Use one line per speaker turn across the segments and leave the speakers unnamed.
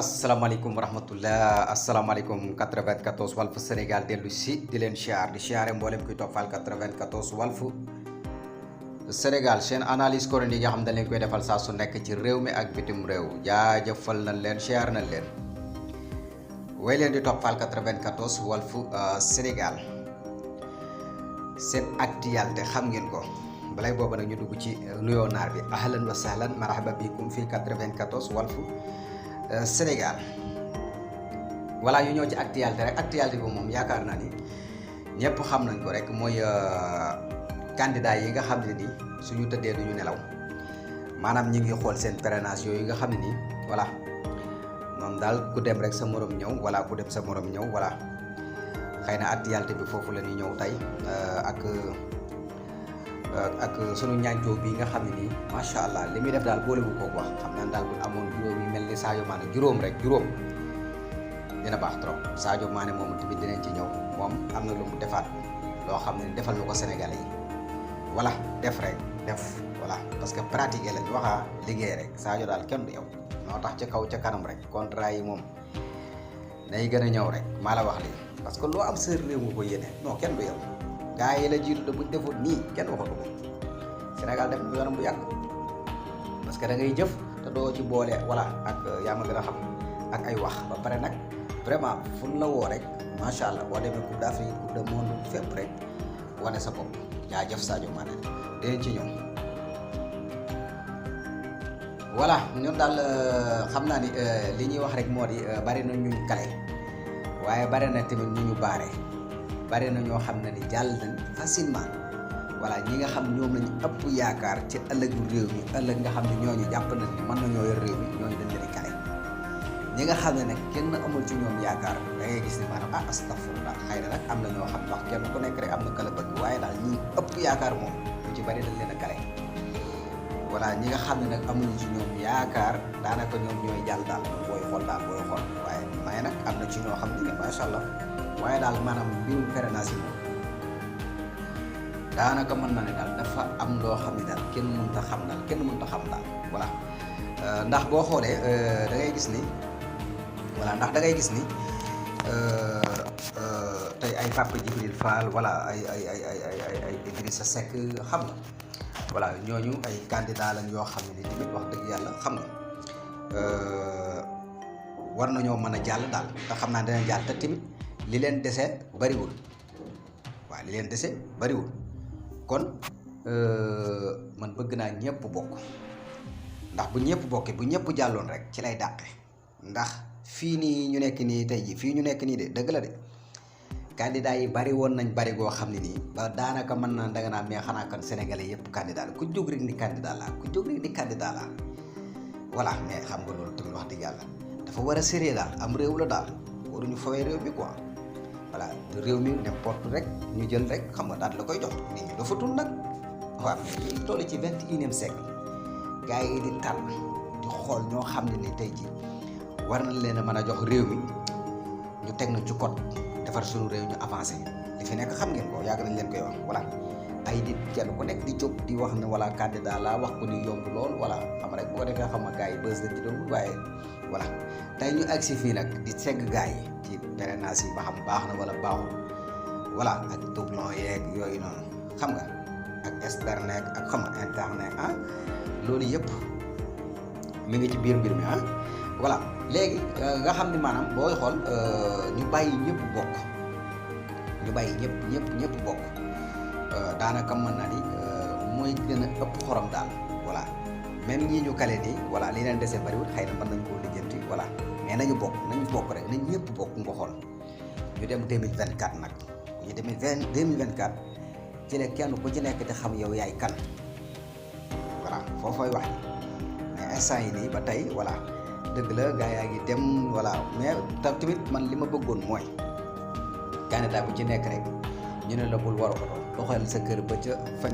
asalaamaaleykum wa rahmatullah asalaamaaleykum 94 Walf Sénégal dellu si di leen siyaar di siyaare mboolem kuy toppal 94 Walf Sénégal seen analyse chronique yi nga xam dañ leen koy defal saa su nekk ci réew mi ak bitim réew jaajëfal nañ leen siyaar nañ leen way leen di toppal 94 Walf Sénégal seen actualité xam ngeen ko balay boobu nag ñu dugg ci nuyoo naar bi ahlan wa sahlan marhaba bikum fii 94 Walf Sénégal voilà ñu ñëw ci actualité bi moom yaakaar naa ni ñëpp xam nañ ko rek mooy candidat yi nga xam ne ni suñu tëddee duñu nelaw maanaam ñi ngi xool seen parrainage yooyu nga xam ne nii voilà moom daal ku dem rek sa morom ñëw voilà ku dem sa morom ñëw voilà xëy na actualité bi foofu la ñuy ñëw tey ak sunu ñaancoo bi nga xam ne nii macha allah li muy def daal boole bu ko wax xam naa daal bu amoon juróom yi mel ni Sadio Mané juróom dina baax trop Sadio Mané moom tamit dinañ ci ñëw moom am na lu mu defaat loo xam ne defal na ko Sénégalais yi voilà def voilà parce que pratiquer lañ waxa liggéey rek Sadio daal kenn du yow moo tax ca kaw ca kanam rek contrat yi moom day gën a ñëw rek maa la wax lii parce que loo am sa réew nga ko yéene non kenn du yow gaa yi la jiitu de buñ defoon nii kenn waxatu ko Sénégal def bu yoonam bu yàgg parce que da ngay jëf te doo ci boole voilà ak yaa ma gën a xam ak ay wax ba pare nag vraiment fu la woo rek macha allah boo demee coupe d'Afrique coupe du monde fépp rek wane sa bopp jaajëf Sadio Mané dinañ ci ñëw. voilà ñun daal xam naa ni li ñuy wax rek moo di bari na ñu kale waaye bari na tamit ñu ñu baare. bari na ñoo xam ne ni jàll nañ facilement voilà ñi nga xam ñoom lañu ëpp yaakaar ci ëllëgu réew mi ëllëg nga xam ne ñooñu jàpp nañ ni mën nañoo yor réew mi ñooñu dañ leen kale ñi nga xam ne nag kenn amul ci ñoom yaakaar da ngay gis ni maanaam astafurlah xëy na nag am na ñoo xam ndax kenn ku nekk rek am na kala bëgg waaye daal ñi ëpp yaakaar moom lu ci bari dañ leen a kale voilà ñi nga xam ne nag amuñu ci ñoom yaakaar daanaka ñoom ñooy jàll daal booy xool waaye nag am na ci ñoo xam ne macha allah waaye daal maanaam mbirum parrainage yi moom daanaka mën na ne daal dafa am loo xam ne daal kenn mënut a xam daal voilà ndax boo xoolee da ngay gis ni voilà ndax da ngay gis ni tey ay Papa Djibril Fall voilà ay Idrissa Seck xam nga voilà ñooñu ay candidat lañ yoo xam ne ni tamit wax dëgg yàlla xam nga war nañoo mën a jàll daal te xam naa dina jàll te tamit li leen dese bariwul kon man bëgg naa ñëpp bokk ndax bu ñëpp bokkee bu ñëpp jàlloon rek ci lay dàqe ndax fii nii ñu nekk nii tey jii fii ñu nekk nii de dëgg la de candidat yi bari woon nañ bari goo xam ne nii ba daanaka mën naa danga naa mais xanaa kan sénégalais yëpp candidat la ku jóg rek ni candidat la voilà mais xam nga loolu tamit wax dëgg yàlla dafa war a sérieux daal am réew la daal waruñu fawee réew mi quoi voilà réew mi n'importe rek ñu jël rek xam nga daal la koy jox nit ñi dafa tun nag waaw mais ñu toll ci 21e siècle gars yi di tànn di xool ñoo xam ne ni tey ji war nañ leen a mën a jox réew mi ñu teg na ci code defar suñu réew ñu avancé li fi nekk xam ngeen ko yàgg nañ leen koy wax voilà ay nit kenn ku nekk di jóg di wax ne voilà candidat la wax ko ni yomb lool voilà xam rek bu ko defee xam nga gars yi bës lañ ci doon waaye voilà tey ñu agsi fii nag di segg gars yi ci parrainage yi ba xam baax na wala baaxul voilà ak doublon yeeg yooyu noonu xam nga ak externe ak xam nga interne loolu yëpp mi ngi ci biir mbir mi voilà léegi nga xam ni maanaam booy xool ñu bàyyi ñëpp bokk daanaka mën na ni mooy gën a ëpp xorom daal voilà même ñii ñu kale nii voilà li leen dese bariwul xëy na mën nañ koo lijjanti voilà mais nañu bokk rek nañ ñëpp bokk nga xool ñu dem 2024 nag bu ñu demee 2024 ci ne kenn ku ci nekk te xam yow yaay kan voilà foofooy wax mais instant yi nii ba tey voilà dëgg la gaa yaa ngi dem voilà mais tamit man li ma bëggoon mooy candidat bu ci nekk rek ñu ne la bul war a doxal sa kër ba ca fa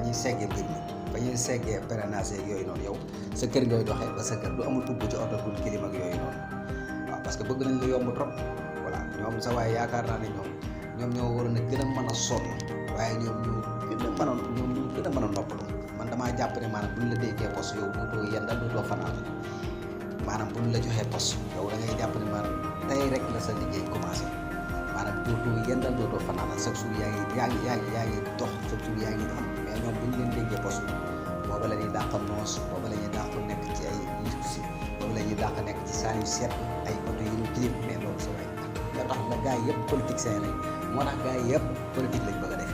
ñuy seggee mbir mi fa ñuy seggee parrainage yooyu noonu yow sa kër ngay doxee ba sa kër du amul ubbi ci oto dul kilim ak yooyu noonu waaw parce que bëgg nañ la yomb trop voilà ñoom sa waaye yaakaar naa ne ñoom ñoo waroon a gën a mën a sonn waaye ñoom ñu gën a mën a noppalu man damaa jàpp ne maanaam buñ la déggee poste yow dootoo yendal dootoo fanaan maanaam bu ñu la joxee poste yow da ngay jàpp ne maanaam tey rek la sa liggéey commencé maanaam dootoo yendal dootoo fanaan chaque jour yaa ngi dox chaque jour yaa ngi am mais ñoom bu ñu leen déggee poste booba la ñuy dàq noos booba la ñuy dàq nekk ci ay si booba la ñuy dàq nekk ci saa yu seet ay oto yi ñu clip mais loolu sa waay moo tax la gars yi yëpp politicien lañ moo tax gars yi yëpp politique lañ bëgg a def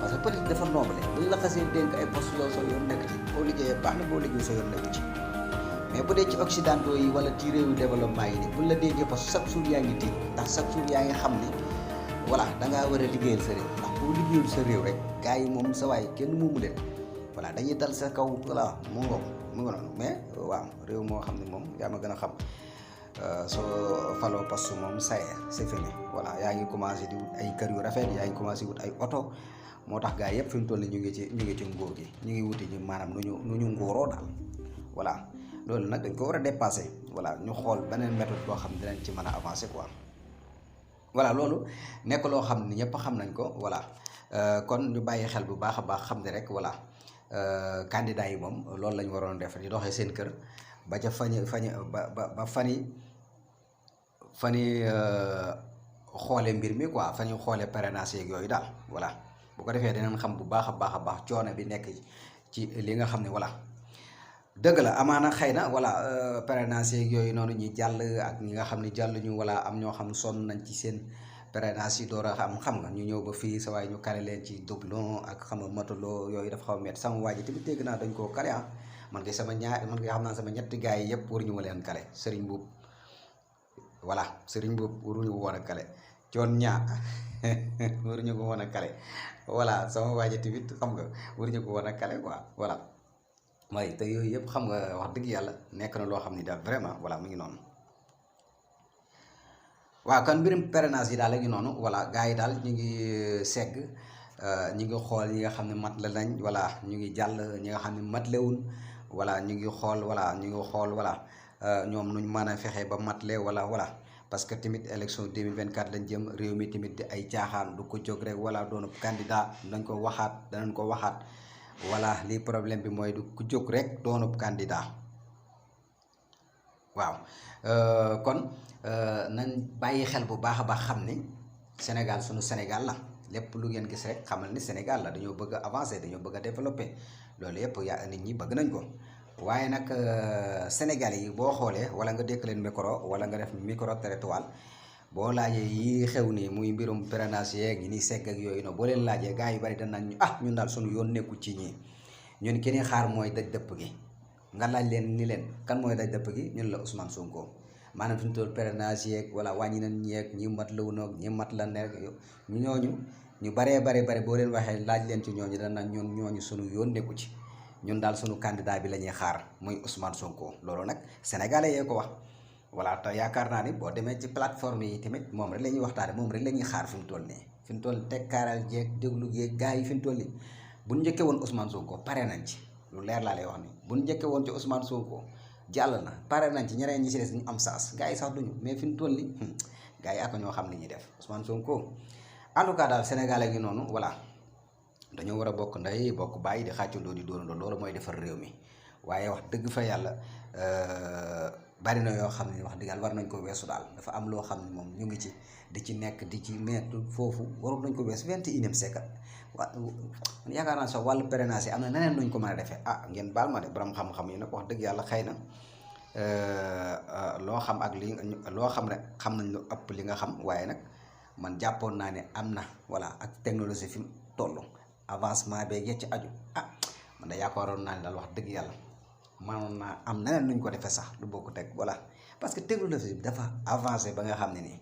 parce que politique dafa noble buñ la xasee dénk ay poste yow soo yoon nekk ci boo liggéeyee baax na boo liggéey soo yoon nekk ci mais bu dee ci occidentaux yi wala ci réewu développement yi ni buñ la déggee poste chaque jour yaa ngi tiit ndax chaque jour yaa ngi xam ni voilà dangaa war a liggéeyal sa réew ndax boo liggéeyul sa réew rek gars yi moom sa waay kenn moomu leen voilà dañuy dal sa kaw voilà mu ngoog mu ngi noonu mais waaw réew moo xam ne moom yaa ma gën a xam soo faloo poste moom ça y est c'est fini voilà yaa ngi commencé di wut ay kër yu rafet yaa ngi commencé wut ay oto moo tax gars yëpp fi mu toll nii ñu ngi ci nguur gi ñu ngi wuti ñu maanaam nu ñu nguuroo daal voilà loolu nag dañ ko war a dépasser voilà ñu xool beneen méthode boo xam ne dinañ ci mën a avancer quoi voilà loolu nekk loo xam ne ñëpp xam nañ ko voilà kon ñu bàyyi xel bu baax a baax xam ne rek voilà candidat yi moom loolu la ñu waroon def di doxee seen kër ba ca fani xoole mbir mi quoi fa ñu xoole parrainage yeeg yooyu daal voilà bu ko defee dinañ xam bu baax a baax coono bi nekk ci li nga xam ne voilà dëgg la amaana xëy na voilà parrainage yeeg yooyu noonu ñi jàll ak ñi nga xam ne jàll ñu voilà am ñoo xam sonn nañ ci seen parrainage yi door a xam nga ñu ñëw ba fii sa waay ñu kale leen ci doublon ak xam nga matuloo yooyu dafa xaw a métti sama waa ji tamit dégg naa dañ koo kale man kay xam naa sama ñetti gars yi yëpp waruñu ma leen kale Serigne Boub voilà Serigne Boub waruñu ko woon a kale coon ñaa waruñu ko woon a kale voilà sama waa ji tamit xam nga waruñu ko woon a kale quoi voilà mooy te yooyu yëpp xam nga wax dëgg yàlla nekk na loo xam ni daal vraiment voilà mu ngi noonu waaw kan mbirum parrainage yi daal la ngi noonu voilà gars yi daal ñu ngi segg ñu ngi xool ñi nga xam ne mat la nañ voilà ñu ngi jàll ñi nga xam ne mat lewun voilà ñu ngi xool voilà ñoom nuñ mën a fexe ba matle voilà parce que tamit élection 2024 lañ jëm réew mi tamit di ay caaxaan du ko jóg rek voilà doonu candidat danañ ko waxaat voilà lii problème bi mooy du ku jóg rek doonu candidat waaw kon nañ bàyyi xel bu baax a baax xam ni Sénégal sunu Sénégal la lépp lu ngeen gis rek xamal ni Sénégal la dañoo bëgg a avancer dañoo bëgg a développer loolu yëpp yaa nit ñi bëgg nañ ko waaye nag Sénégal yi boo xoolee wala nga dékk leen micro wala nga def micro territoire boo laajee yi xew nii muy mbirum parrainage yeeg yi ni segg ak yooyu noonu boo leen laajee gars yi bari danañ ñu ñun daal sunu yoon nekku ci ñii ñun ki ni xaar mooy daj dëpp gi nga laaj leen ni leen kan mooy daj dëpp gi ñun la Ousmane Sonko maanaam fi mu toll parrainage yeeg wala wàññi nañ ñeeg ñi mat la wunoog ñi mat la nekk ñooñu ñu baree bare boo leen waxee laaj leen ci ñooñu danañ ñun ñooñu sunu yoon nekku ci ñun daal sunu candidat bi la ñuy xaar muy Ousmane Sonko loolu nag sénégalais yee ko wax voilà te yaakaar naa ni boo demee ci plateforme yi tamit moom rek la ñuy waxtaane moom rek la ñuy xaar fi mu toll nii fi mu toll tekkaaral jeeg déglu jeeg gars yi fi mu toll nii bu ñu njëkkee woon Ousmane Sonko pare nañ ci lu leer laa lay wax ni bu ñu njëkkee woon ci Ousmane Sonko jàll na pare nañ ci ñeneen ñi ci des ñu am saas gars yi sax duñu mais fi mu toll nii gars yi ak ñoo xam li ñuy def Ousmane Sonko en tout cas daal sénégalais gi noonu voilà dañoo war a bokk ndey bokk bàyyi di xàccandoo di dóorandoo loolu mooy defar réew mi waaye wax dëgg fa yàlla bari na yoo xam ne wax dëgg yàlla war nañ ko weesu daal dafa am loo xam ne moom ñu ngi ci di ci nekk di ci mettre foofu waroon nañ ko weesu 21e siècle wa yaakaar naa sax wàllu parrainage am na neneen nuñ ko mën a defee ngeen baal ma de borom xam-xam yi nag wax dëgg yàlla xëy na loo xam ak li loo xam ne xam nañ lu ëpp li nga xam waaye nag man jàppoon naa ne am na voilà ak technologie fi mu toll avancement beeg ya ci aju man da yaakaaroon naa ne daal wax dëgg yàlla manoon naa am neneen nuñ ko defee sax lu bokk teg voilà parce que technologie bi dafa avancé ba nga xam ne nii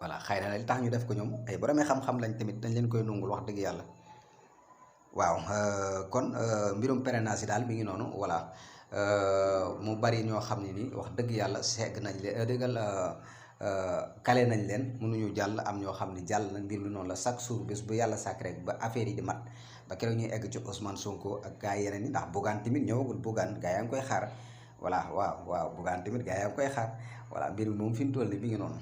voilà xëy na li tax ñu def ko ñoom ay boromee xam-xam lañ tamit dañ leen koy nungul wax dëgg yàlla waaw kon mbirum parrainage yi daal mi ngi noonu voilà mu bari ñoo xam ne nii wax dëgg yàlla segg nañ leen dëggal kale nañ leen mënuñu jàll am ñoo xam ne jàll na mbir mi noonu la chaque jour bés bu yàlla sàkk rek ba affaire yi di mat ba keroog ñuy egg ci Ousmane Sonko ak gaa yi yeneen yi ndax Bougane tamit ñëwagul Bougane gaa yaa ngi koy xaar voilà waaw Bougane tamit gaa yaa ngi koy xaar voilà mbir mi moom fi mu toll nii mi ngi noonu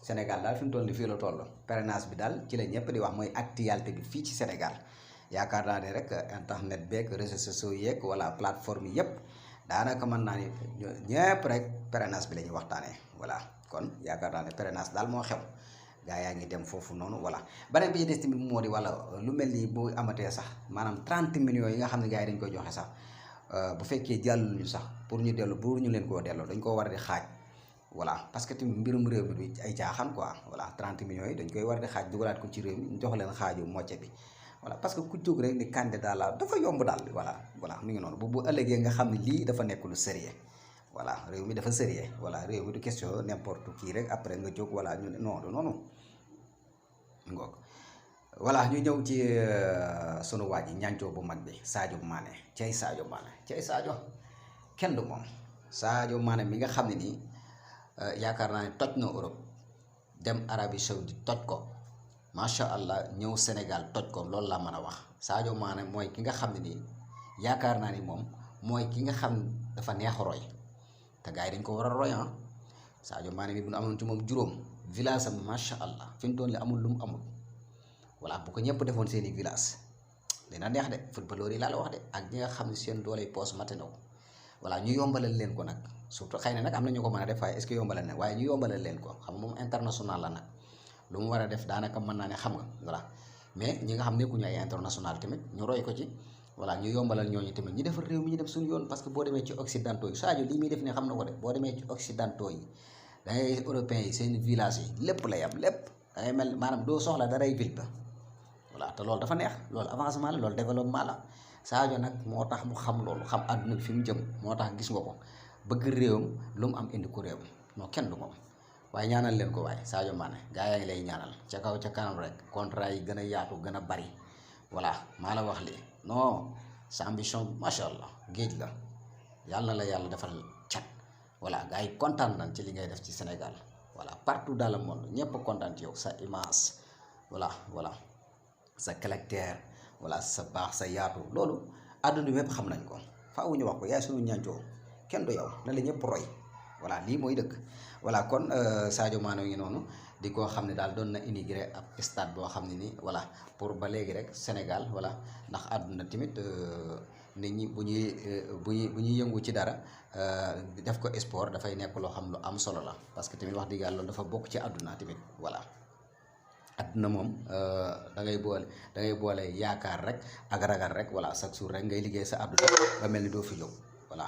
Sénégal daal fi mu toll nii fii la toll parrainage bi daal ci la ñëpp di wax mooy actualité bi fii ci Sénégal yaakaar naa ne rek internet beeg réseaux sociaux yeeg wala plateforme yi yëpp daanaka mën naa ni ñëpp rek parrainage bi la ñuy waxtaanee voilà kon yaakaar naa ne parrainage daal moo xew gaa yaa ngi dem foofu noonu voilà beneen bi ci des tamit moo di wala lu mel ni bu amatee sax maanaam 30 millions yi nga xam ne gaa yi dañ koy joxe sax bu fekkee jàlluñu sax pour ñu dellu pour ñu leen koo delloo dañ koo war di xaaj voilà parce que tamit mbirum réew mi du ay caaxaan quoi voilà 30 millions yi dañ koy war di xaaj dugalaat ko ci réew mi jox leen xaaju mocce bi voilà parce que ku jóg rek ni candidat la dafa yomb daal voilà mi ngi noonu bu ëllëgee nga xam ne lii dafa nekk lu sérieux voilà réew mi dafa sérieux voilà réew mi du question n'importe qui rek après nga jóg voilà ñu ne non du noonu ngoog voilà ñu ñëw ci sunu waa ji ñancoo bu mag bi Sadio Mané cey Sadio Mané cey Sadio kenn du moom Sadio Mané mi nga xam ne nii yaakaar naa ne toj na Europe dem Arabie Saoudite toj ko macha allah ñëw Sénégal toj ko loolu laa mën a wax Sadio Mané mooy ki nga xam ne nii yaakaar naa ni moom mooy ki nga xam dafa neex roy te gars yi dañ ko war a roy ah Sadio Mané mi bu nu amoon ci moom juróom village am macha allah fi mu doon li amul lu mu amul voilà bu ko ñëpp defoon seeni village dina neex de footballeur yi laa la wax de ak ñi nga xam ne seen doole poos mate na ko voilà ñu yombalal leen ko nag surtout xëy na nag am na ñu ko mën a def waaye est-ce que yombalal ne waaye ñu yombalal leen ko xam nga moom international la nag lu mu war a def daanaka mën naa ne xam nga voilà mais ñi nga xam nekkuñu ay international tamit ñu roy ko ci voilà ñu yombalal ñooñu tamit ñu defar réew mi ñu dem suñu yoon parce que boo demee ci occidentaux yi Sadio lii muy def ne xam na ko de boo demee ci occidentaux yi da ngay européens yi seen village yi lépp lay am lépp da ngay mel maanaam doo soxla daray ville ba voilà te loolu dafa neex loolu avancement la loolu développement la Sadio nag moo tax mu xam loolu xam àdduna bi fi mu jëm moo tax gis nga ko bëgg réewam lu mu am indi ko réewam non kenn du moom waaye ñaanal leen ko waaye Sadio Mané gaa yaa ngi lay ñaanal ca kaw ca kanam rek contrat yi gën a yaatu gën a bari voilà maa la wax lii non sa ambition macha allah géej la yàlla na la yàlla defal cat voilà gaa yi kontaan nañ ci li ngay def ci Sénégal voilà partout dans le monde ñëpp kontaan ci yow sa image voilà sa caractère voilà sa baax sa yaatu loolu àdduna bi yëpp xam nañ ko faaw ñu wax ko yaay suñu ñancoo kenn du yow na la ñëpp roy voilà lii mooy dëkk voilà kon Sadio Mané ngi noonu di koo xam ne daal doon na immigré ab stade boo xam ne nii voilà pour ba léegi rek Sénégal voilà ndax àdduna tamit nit ñi bu ñuy yëngu ci dara def ko sport dafay nekk loo xam lu am solo la parce que tamit wax dëgg yàlla loolu dafa bokk ci àdduna tamit voilà àdduna moom da ngay boole yaakaar rek ak ragal rek voilà chaque jour rek ngay liggéey sa àdduna ba mel ni doo fi jóg voilà